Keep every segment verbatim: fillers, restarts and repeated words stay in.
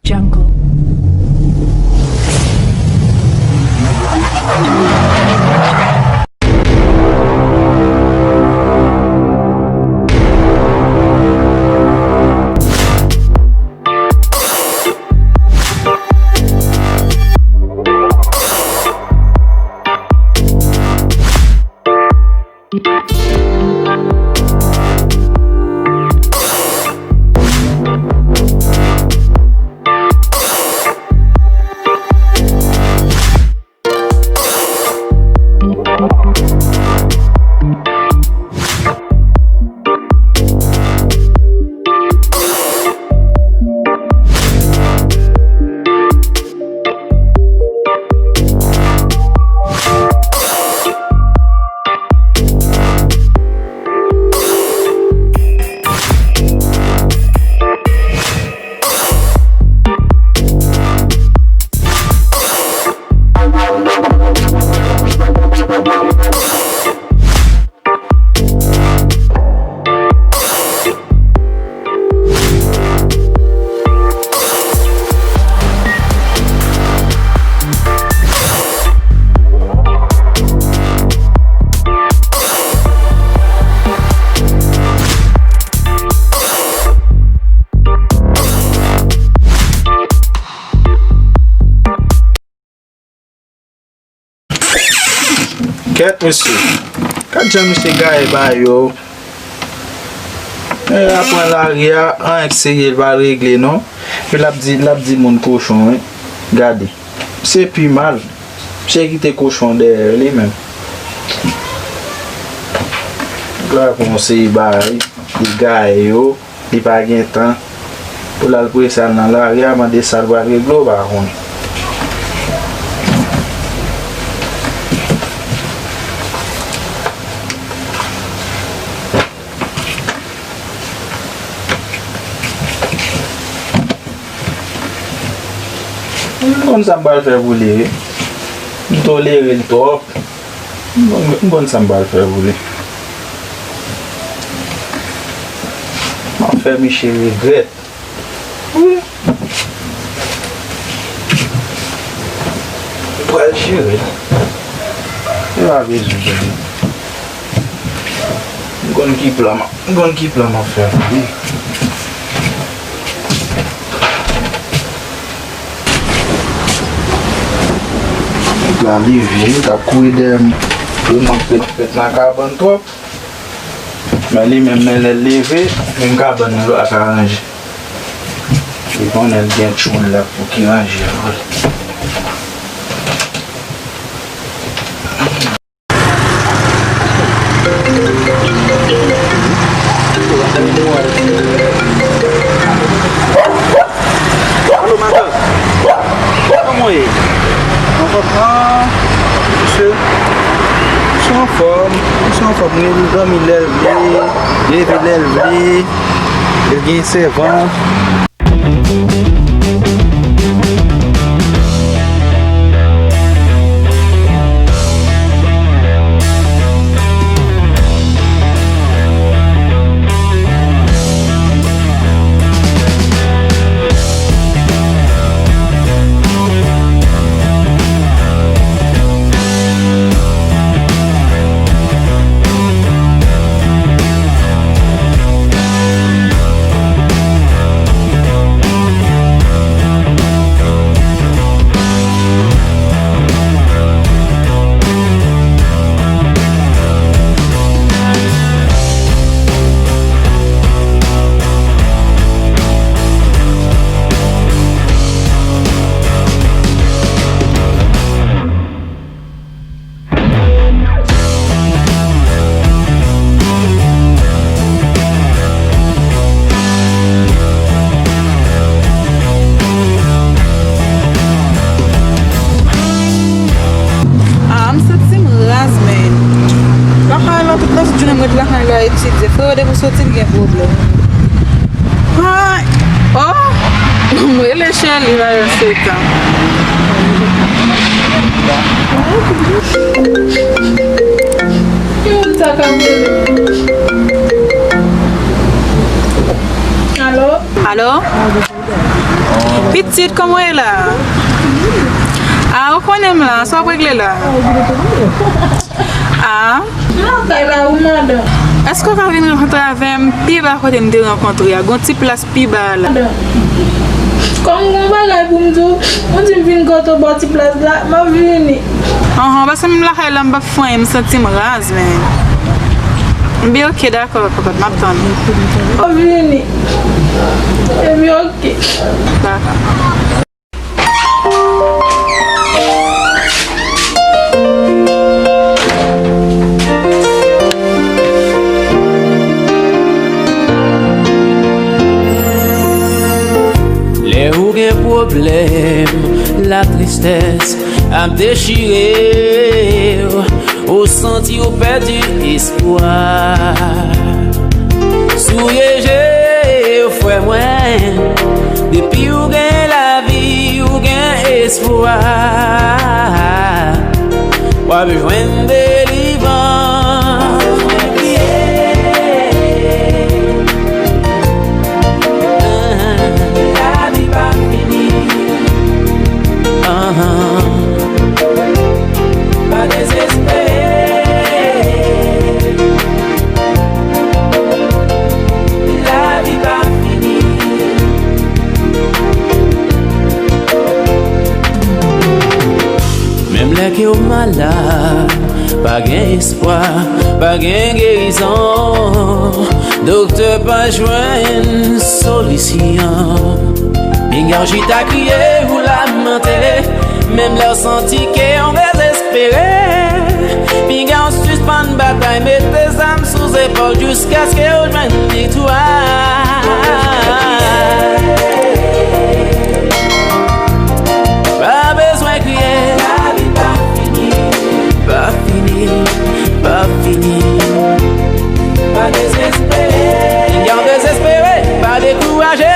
Jungle. Kèt mesye. Gad jan misye gaye ba yo. E apre lari a, anyen k serye l pa regle non. Epi l ap di, l ap di moun kochon wi. Gade. Se pi mal. Misye kite kochon dèyè li menm. Gade yon seri bagay, li gaye yo. Li pa gen tan pou l al prese al nan lari a mande sa l pral regle, w pa konnen. M konn sa m pral fè pou li wi. M tolere l twòp. M konn, m konn sa m pral fè pou li. M ap fè misye regrèt. Wi. M pral jere l. Li pa bezwen jere. M konn ki plan m, m konn ki plan m ap fè pou li. Nèg la leve, li t ap kouri dèyè m. Li manke fèt nan kabann twòp. Men li menm, men lè l leve, menm kabann nan l pa ka ranje. Li konnen l gen tchoul la pou ki ranje l vre. Alo, madanm. Kòman w ye? Anfòm? Ah, misye, misye anfòm. Misye anfòm. Li dòmi lè l vle, leve lè l vle. Li gen sèvant. Ah, m santi m raz, men. Lakay la, tout nan jounen m ret lakay la etidye. Frero, depi w soti, m gen pwoblèm. Ay! Oh! M rele Sherly, pa yon setan. Ki moun sa k ap rele? Alo? Alo? Pitit, kòman w ye la? A, ou konnen m la, sa w ap regle la? A? M lakay la wi, madanm. Èske w ka vin rankontre avè m pi ba kote m te rankontre a? Gon ti plas pi ba la. Madanm, kòm gon bagay pou m di w, ou di m vin kote w bò ti plas la, m ap vini. Anhan, paske m lakay la, m p ap fè anyen, m santi m raz, men. Bi, oke, dakò, papa, m ap tann ou. M ap vini. Epi, oke. Dakò. Lè ou gen pwoblèm, latristès ap dechire w, ou santi ou pèdi espwa. Souye je w, frè mwen, depi ou gen lavi, ou gen espwa. W ap jwenn delivrans. Lavi pa fini. Pa dezespere. Lavi pa fini. Menm lè ke w malad, pa gen espwa, pa gen gerizon. Doktè pa jwenn solisyon. Pinga w chita kriye ou lamante. Menm lè w santi ke w dezespere, pinga w sispann batay, mete zam sou zepòl jiskaske w jwenn viktwa. Pa bezwen kriye, lavi pa fini, pa fini, pa fini. Pa dezespere, pinga w dezespere, pa dekouraje.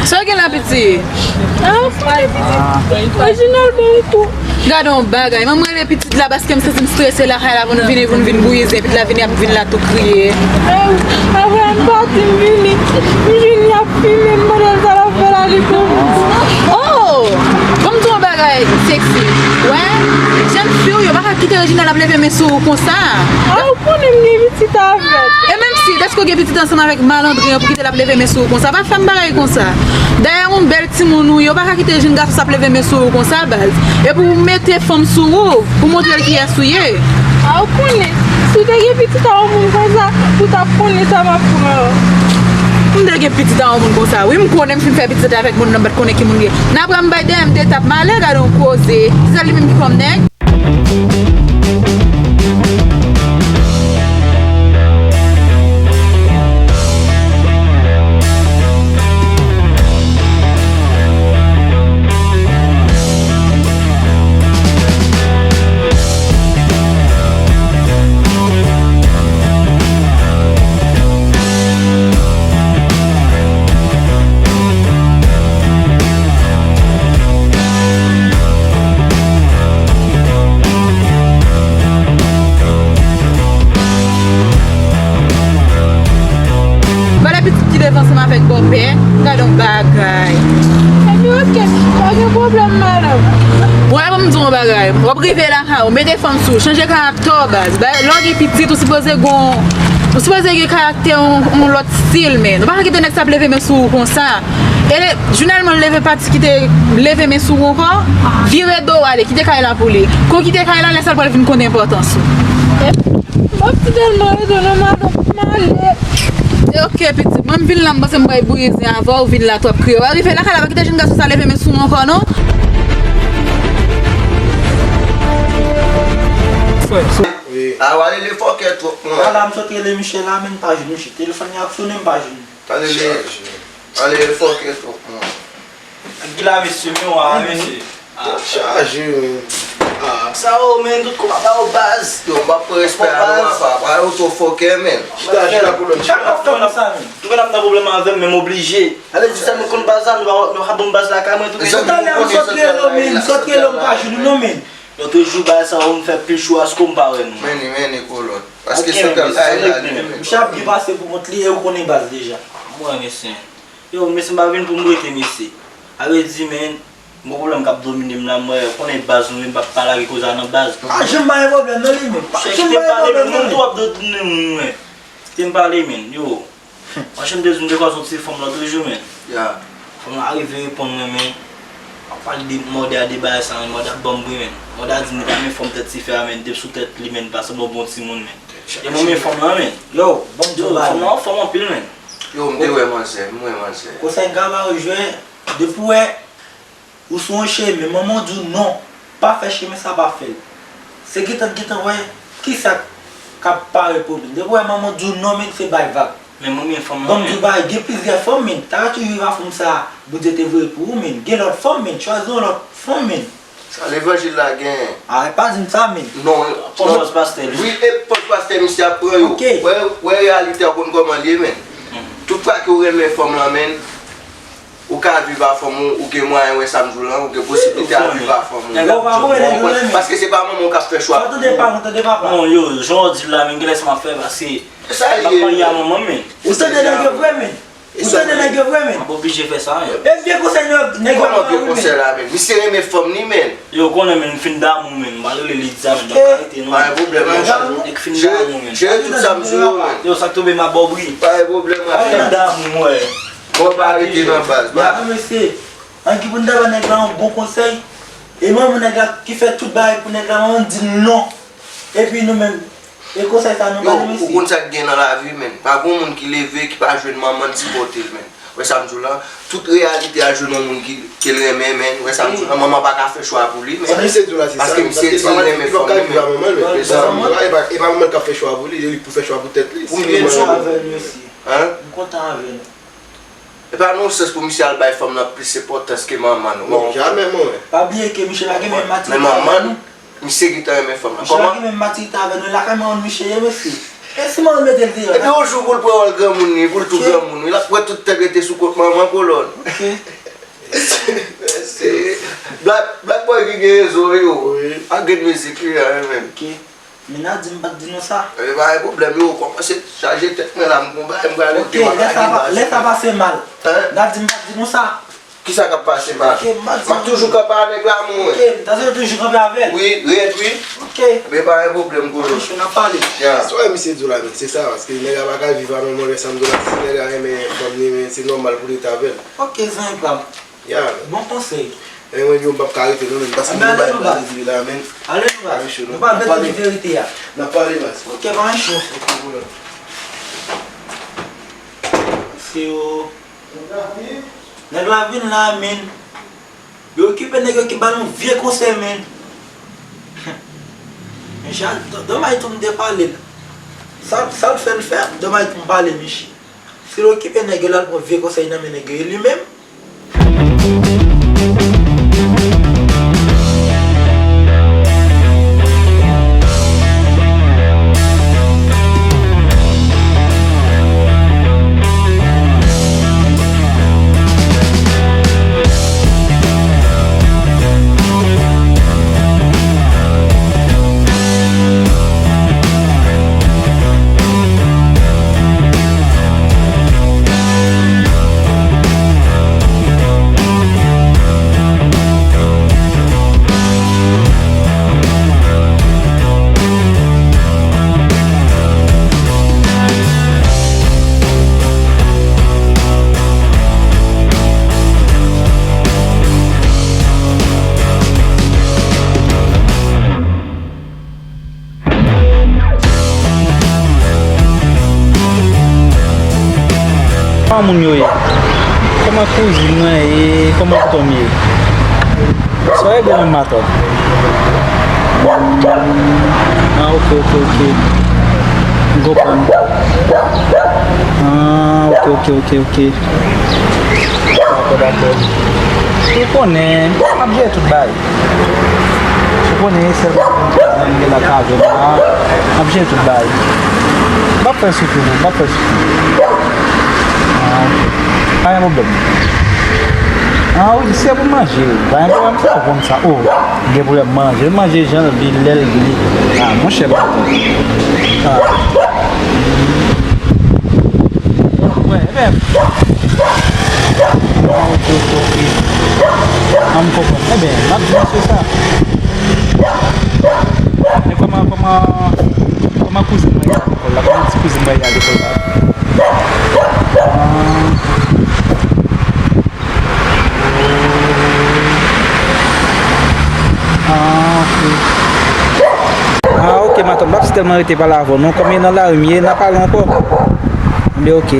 Sa w gen la, piti? Ah, Reginald bon kou. Gade yon bagay, manman rele pitit la paske m santi m strese lakay la pou nou vini, pou nou vin bouyize, pitit la vini ap vin la tou kriye. Apre m pati m vini, m vini ap fimen m mande l sa l ap fè la li pou m. Oh! Ban m di w yon bagay, Sexy. Wè, jèn fi w yo pa ka kite Reginald ap leve men sou ou konsa. Ah, ou konnen m gen pitit avè l. E menm si, dèske w gen pitit ansanm avèk malandren an pou kite l ap leve men sou ou konsa, pa fè m bagay konsa. Dayè, yon bèl timoun ou ye, w pa ka kite jèn gason sa ap leve men sou ou konsa, baz. Epi w mete fanm sou ou pou montre l kiyès ou ye. Ah, ou konnen, si w te gen pitit a yon moun konsa, ou t ap konnen sa m ap pran an. M te gen pitit a yon moun konsa, wi, m konnen m fin fè pitit avèk moun nan, m pa t konnen ki moun li ye. N aprann m bay dèyè m te t ap malè, gade yon koze. Se sèl li menm ki fè m nèg. Vale pitit ki leve ansanm avèk bòpè, gade yon bagay. Epi oke, pa gen pwoblèm, madanm. Wè, ban m di w yon bagay. W ap rive lakay ou, mete fanm sou ou, chanje karaktè w, baz. Lè w gen pitit, ou sipoze gon, ou sipoze gen karaktè yon, yon lòt stil, men. Ou pa ka kite nèg sa ap leve men sou ou konsa. E le, Jounèlman leve pati kite leve men sou ou ankò, vire do w ale, kite kay la pou li. Kon kite kay la, lè sa l pral vin konnen enpòtans ou. Mwen ti tèlman rete nan madanm m ale. E oke, pitit, mwen m vin la, m panse m pral bouyize avè w, ou vin la twòp kriye. W rive lakay la, pa kite jèn gason sa leve men sou ou ankò, non. Frè, so- Wi. A, w ale le fòkè twòp, mwen. Ala, m sot rele Michel la, men m pa jwenn Michel. Telefòn li ap sonnen, m pa jwenn. Ale le, ale le fòkè twòp, mwen. Ki la, mesye, men w a, mesye. Tèt chaje, men. Ah. Sa yo, men, tout kou pa ba yo baz. Yo, m pa pran respè a non, apa. Pa yo twò fòkè, men. Chita, chita, kolòn, chita. Sa k ap fè m sa, men? Tou gen ap nan pwoblèm avè m, men m oblije. Ale di sa nou konn baz la, nou pa, nou pa bon baz lakay mwen, tou gen. Talè m sot rele w, men, m sot rele w, m pa jwenn ou non, men. Lòt jou, baz sa yo, m fè pil chou, asko m pa wè nou. Men li, men li, kolòn. Paske se kòm sa la, li, men. Misye ap byen pase pou kont li, e ou konnen baz deja. Mwen, mesye. Yo, mesye, m pa vin pou m rete, mesye. A vle di, men, m gon pwoblèm k ap domine m la, mwen, konnen baz nou, men m p ap pale avèk koze a nan baz. Pa janm pa gen pwoblèm nan li menm. Pa janm pa gen pwoblèm nan li. Moun twòp domine m, mwen. Kite m pale, men. Yo. Mwen, jan m te di w, m te kwaze yon ti fanm lòt jou, men. Ya. Fanm lan rive reponn mwen, men. Ap pale de mòde a, de bagay sa, men. Mòde ap ban m bri, men. Mòde a di m li pa renmen fanm tèt ti fè a, men. Depi sou tèt li, men, li pa sanble yon bon timoun, men. E mwen, men fanm lan, men. Yo, bon, yo, fanm lan anfòm anpil, men. Yo, m te wè manzè, m wè manzè. Konsèy m ka ba w, jwè, depi w wè ou sou yon chemen, manman w di w non, pa fè chemen sa, pa fè l. Se gentan, gentan wè kisa k ap parèt pou ou, men. Depi w wè manman w di w non, men, se bay vag. Men mwen, men fanm lan, men. Ban m di w bagay, gen plizyè fanm, men. Talè toujou viv a fanm sa Bondye te voye pou ou, men. Gen lòt fanm, men. Chwazi yon lòt fanm, men. Sa levanjil la gen. A, pa di m sa, men. Non, non. Pòz pastè, li. Wi, e pòz pastè misye ap pran yo. Ok. Wè, wè reyalite a, w konn kòman l ye, men. Tout fwa ke w renmen fanm lan, men, ou ka viv a fanm ou, ou gen mwayen wè sa m di w lan, ou gen posiblite a viv a fanm ou. Nèg la ap di w non. Paske se pa manman w k ap fè chwa pou ou. Tande pa, tande papa. Non, yo, jan w di l la, men, genlè sa m ap fè, paske m ap marye a manman m, men. Ou tande nèg yo vre, men. Ou tande nèg yo vre, men. M ap oblije fè sa, men. E vye konsèy nèg, nèg yo ap ba ou, men. Kòman vye konsèy la, men? Misye renmen fanm li, men. Yo, konnen, men, m fin damou, men. M pa rele li di sa, men. M pa rete, non. Pa gen pwoblèm, non. Nèg fin damou, men. Jere tout sa m di w yo, men. Yo, sa k tonbe m ap ba w bri. Pa gen pwoblèm, frè. Fin damou, mwen. Bon, pa rete nan baz. Gade, mesye. Ann ki pou n ta ba nèg la yon bon konsèy. E manman nèg la ki fè tout bagay pou nèg la, manman di non. Epi nou menm, e konsèy sa nou ba li, mesye. Yo, ou konn sa k gen nan lavi, men. Pa gen yon moun ki leve, ki pa jwenn manman l sipòte l, men. Wè sa m di w lan? Tout reyalite a jwenn yon moun ki, ke l renmen, men. Wè sa m di w lan? Manman pa ka fè chwa pou li, men. Sa misye di w la, se sa. Paske misye di l renmen fanm li, men. E pa, e pa manman l k ap fè chwa pou li, e li pou fè chwa pou tèt li. Si li renmen fanm li. Hein? M kontan avè nou. E pa nan yon sans pou misye al bay fanm lan plis enpòtans ke manman nou. Non, jamè, mwen. Pa bliye ke misye pa gen menm matirite avè nou. Men manman nou, misye gentan renmen fanm lan. Misye pa gen menm matirite avè nou. Lakay manman misye ye, mesye. E si manman mete l deyò la? Epi yon jou pou l pran wòl granmoun li, pou l tou granmoun wi, l ap pran tout tèt rete sou kont manman kolòn. Ok. Mesye, Black, Black Boy ki gen rezon wi, yo. Wi. A gen mizik li a, wi, menm. Ok. Men Nadi, m pa t di nou sa. E pa gen pwoblèm, yo kòmanse chaje tèt mwen la, m gon bagay m prale di w. Ok, lè sa pa, lè sa pase mal. Hein? Nadi, m pa t di nou sa. Kisa k ap pase mal? Ok, m pa t di nou. M ap toujou kanpe a nèg la, mwen. Ok, m ta toujou kanpe avè l. Wi, rèd, wi. Ok. Men pa gen pwoblèm, kolo. Ann, n ap pale. Ya. Sa w wè misye di w la, men, se sa, paske nèg la pa ka viv a manman, lè sa m di w la, si nèg la renmen fanm li, men se nòmal pou l rete avè l. Ok, zanmi pa m. Ya. Bon konsèy. E mwen, yo, m p ap ka rete non, men, paske m gen bagay pou m ale di la, men. Ale nou baz. Nou pa bezwen di verite a. N ap pale, baz. Ok, pa gen cho. Ok, bro. Se yo. Nèg la vin la, men. Yo okipe nèg yo ki ba nou vye konsèy, men. Men Jan, dòmay tou m te pale l. Sa, sa l fè l fè, dòmay tou m pale, miche. Si l okipe nèg yo, l al pran vye konsèy nan men nèg yo, e li menm? Kòman moun yo ye? Kòman kouzin mwen ye? Kòman tonton m ye? Sa w regle menm atò? Ah, ok, ok, ok. M konprann. Ah, ok, ok, ok, ok. Dakò, dakò. Ou konnen, m ap jere tout bagay. Ou konnen, sèlman pou m gen la ka jwenn la, m ap jere tout bagay. M p ap fè soufri, non, m p ap fè soufri. Ah, ok. Pa gen pwoblèm. Ah, wi, se pou manje. Pa gen pwoblèm, sa, ou konn sa. Oh, gen pwoblèm manje. Manje jan l vle, lè l vle. Ah, monchè, m ap fè. Ah. Wè, ebyen, M konprann. Ebyen, m ap di misye sa. Men kòman, kòman, kòman kouzin mwen ye a lekòl la? Kòman ti kouzin mwen ye a lekòl la? Ah. Ah, ok. Ah, ok, matant. M p ap si tèlman rete pale avè w non. Kòm e nan lari m ye, n a pale ankò. Ebyen, ok.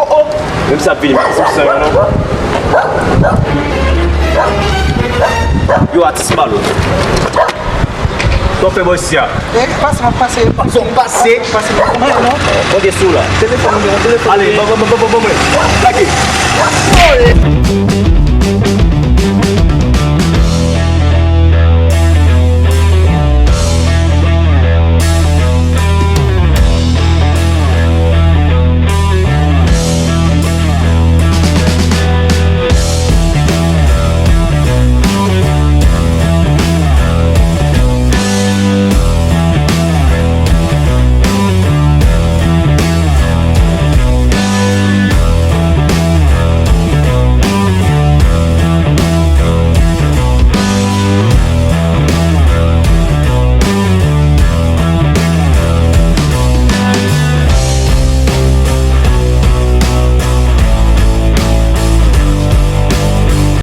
Oh, oh! Menm sa ap vini, mwen se sa yo non. Yo, atis malo. Sa w fè bò isi a? E, pase, m ap pase. Sa w pase? Pase, m ap pase, non. Mande sou la. Telefòn, telefòn. Ale, ban, ban, ban, ban, ban, ban mwen. Lage.